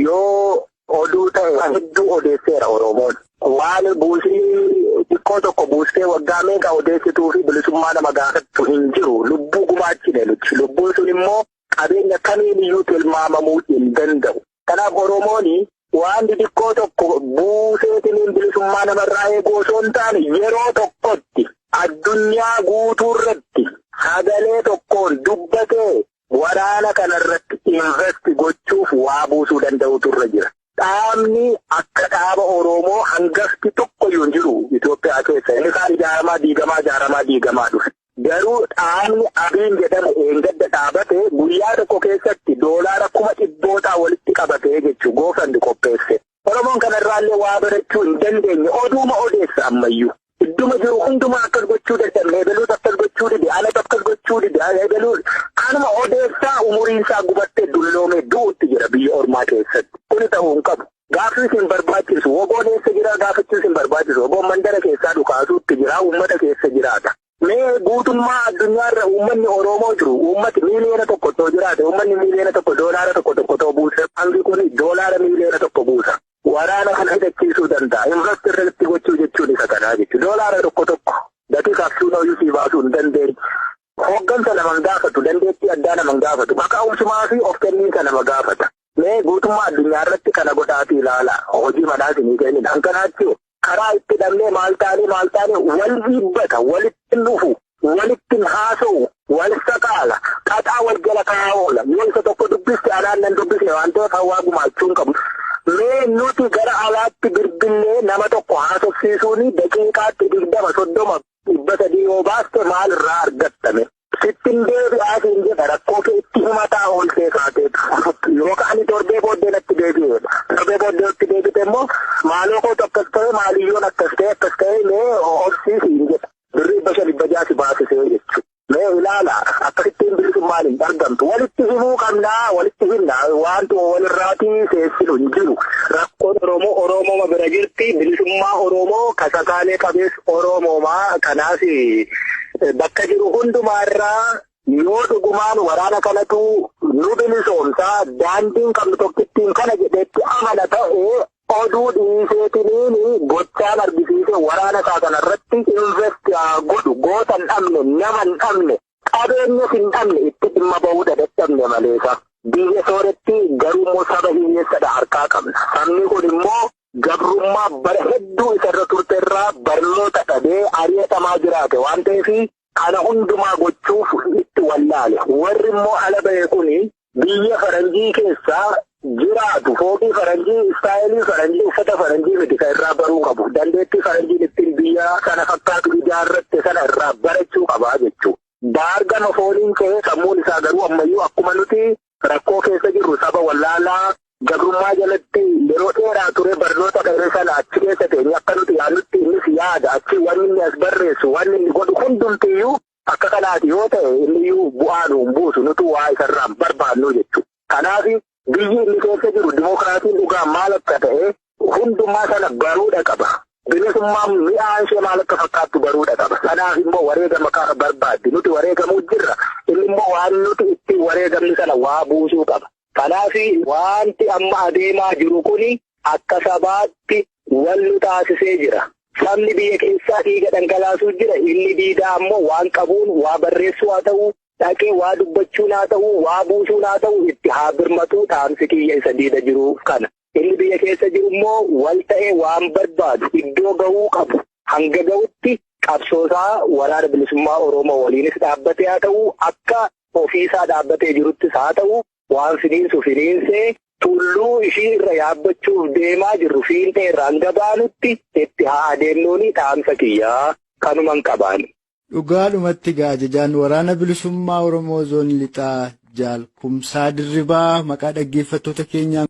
Yoo oduu ta'e hedduu odeesseera Oromoon. Waan buusii xiqqoo tokko buustee waggaa meeqa odeessituu fi bilisummaa nama gaafattu hin jiru. Lubbuu gumaachine nuti. Lubbuun sun immoo qabeenya kamiin iyyuu tilmaamamuu hin danda'u. Kanaaf Oromoon waan xixiqqoo tokko buuseetiniin bilisummaa namarraa eeguu osoo hin taane yeroo tokkotti addunyaa guutuurratti sagalee tokkoon dubbatee waraana kanarratti invest gochuuf waa buusuu danda'utu irra jira. Dhaabni akka dhaaba Oromoo hangafti tokkoyyuu hin jiru Itoophiyaa keessa. Inni kaan ijaaramaa diigamaa ijaaramaa diigamaa dhufe. Garuu dhaabni Abiin jedhamu eengadda dhaabate guyyaa tokko keessatti doolaara 100,000 walitti qabatee jechuu GoFund qopheesse. Oromoon kanarraallee waa barachuu hin dandeenye oduuma odeessa ammayyuu. Idduma jiru hundumaa akkas gochuu dadhabne, ebeluus akkas gochuu dide, alatu akkas gochuu dide, ebeluus kanuma odeessaa umuriin isaa gubattee dulloomee du'utti jira biyya ormaa keessatti. Kuni ta'uu hin qabu. Gaaffiis hin barbaachisu. Woboon eessa jira gaafachuus hin barbaachisu. Woboon mandara keessaa dhukaasuutti jira, uummata keessa jiraata. Mee guutummaa addunyaarra uummanni Oromoo jiru, uummati 1 miiliyoona too jiraate, uummanni 1 miiliyoona doolaara tokko tokko too buuse, hangi kun doolaara 1 miiliyoona buusa. Waraana kana hidhachiisuu danda'a. Invest irratti gochuu jechuun isa kanaa jechuudha. Doolaara tokko tokko gatii kaapsuula hojii baasuu hin dandeenye. Hooggansa nama hin gaafatu, dandeettii addaa nama hin gaafatu, maqaa fi of kenniinsa nama gaafata. Mee guutummaa addunyaa irratti kana godhaatii ilaala. Hojii manaa isinii kennina. Hankanaatti karaa itti dhabnee maal taanee maal taanee wal dhiibbata, walitti dhufu, walitti haasa'u, wal sakaala, qaxaa wal jala kaa'aa oola. Yoo isa tokko dubbiste alaan nan dubbisne waan ta'eef hawaa gumaachuu hin qabu. Mee nuti gara alaatti bilbillee nama tokko haasofsiisuun daqiiqaatti 20, 30, 300 yoo baaste maal irraa argattame? Sittin deebi'aa siin jedha, rakkoo kee itti himataa ooltee kaateetu. Yookaan torbee booddee natti deebi'eedha. Torbee booddee itti deebite immoo maaloo kootu akkas ta'e, maaliyyoon akkas ta'e akkas ta'e, mee obsii siin jedha. Birrii 500 600 si baasisee jechuudha. Mee ilaala, akkasittiin bilisummaan hin argamtu. Walitti himuu qabnaa, walitti himna, wantu walirraatii seessinu hin jiru. Rakkoon Oromoo Oromooma bira jirti. Bilisummaa Oromoo kasakaalee qabees Oromoomaa. Kanaaf bakka jiru hundumaarraa yoo dhugumaan waraana kanatu nu bilisoomsaa, daandiin qabnu tokkittiin kana jedhetti amana ta'e, oduu dhiiseetiniin gochaan argisiise waraana isaa kanarratti invest godhu. Goota hin dhabne, nama hin dhabne, qabeenyas hin dhabne, itti dhimma bahuu dadhabne maleesa. Biyya sooretti garuu immoo saba hiyyeessadha harkaa qabna. Sabni kun immoo gabrummaa bara hedduu isarra turte irraa barnoota dhabee ari'atamaa jiraate waan ta'eef kana hundumaa gochuuf itti wallaale. Warri immoo ala ba'e kuni biyya faranjii keessaa jiraatu, fooqii faranjii, istaayilii faranjii, uffata faranjii miti kan irraa baruu qabu. Dandeettii faranjiin ittiin biyya kana fakkaatu ijaarratte sana irraa barachuu qabaa jechuudha. Baargama fooniin ka'ee sammuun isaa garuu ammayyuu akkuma nuti rakkoo keessa jirru saba wallaalaa gabrummaa jalatti yeroo dheeraa ture barnoota dhabee sana achi keessa teenye akka nuti yaadnutti innis yaada. Achi wanni inni as barreessu, wanni inni godhu hundumtiyyuu akka kanaati yoo ta'e, inniyyuu bu'aa nuun buusu, nutu waa isarraan barbaannu jechuudha. Kanaaf biyyi inni keessa jiru dimokiraatiin dhugaa maal akka ta'e hundumaa sana baruudha qaba. Bilisummaan mi'aan ishee maal akka fakkaattu baruudha qaba. Kanaaf immoo wareegama barbaaddi. Nuti wareegamuu jirra. Inni immoo waan nuti ittiin wareegamni sana waa buusuu qaba. Kanaaf wanti amma adeemaa jiru kuni akka sabaatti wal nu taasisee jira. Sabni biyya keessaa dhiiga dhangalaasuu jira. Inni diidaa ammoo waan qabuun waa barreessuu haa ta'u, dhaqee waa dubbachuun haa ta'u, waa buusuun haa ta'u, itti haa birmatu, dhaamsi kiyya isa diida jiru kana. Inni biyya keessa jiru immoo wal ta'ee waan barbaadu iddoo gahuu qabu hanga gahutti qabsoosaa waraana bilisummaa Oromoo waliinis dhaabbatee haa ta'u, akka ofiisaa dhaabbatee jiruttis haa ta'u, waan finiinsu finiinsee tulluu ishii irra yaabbachuuf deemaa jirru fiixee irra hanga baanutti itti haa adeemnuuni dhaamsa kiyyaa kanuman qabaani. Dhugaadhumatti ajajaan waraana bilisummaa Oromoo zoonii lixaa Jaal Kumsaa Dirribaa maqaa dhaggeeffattoota keenyaan.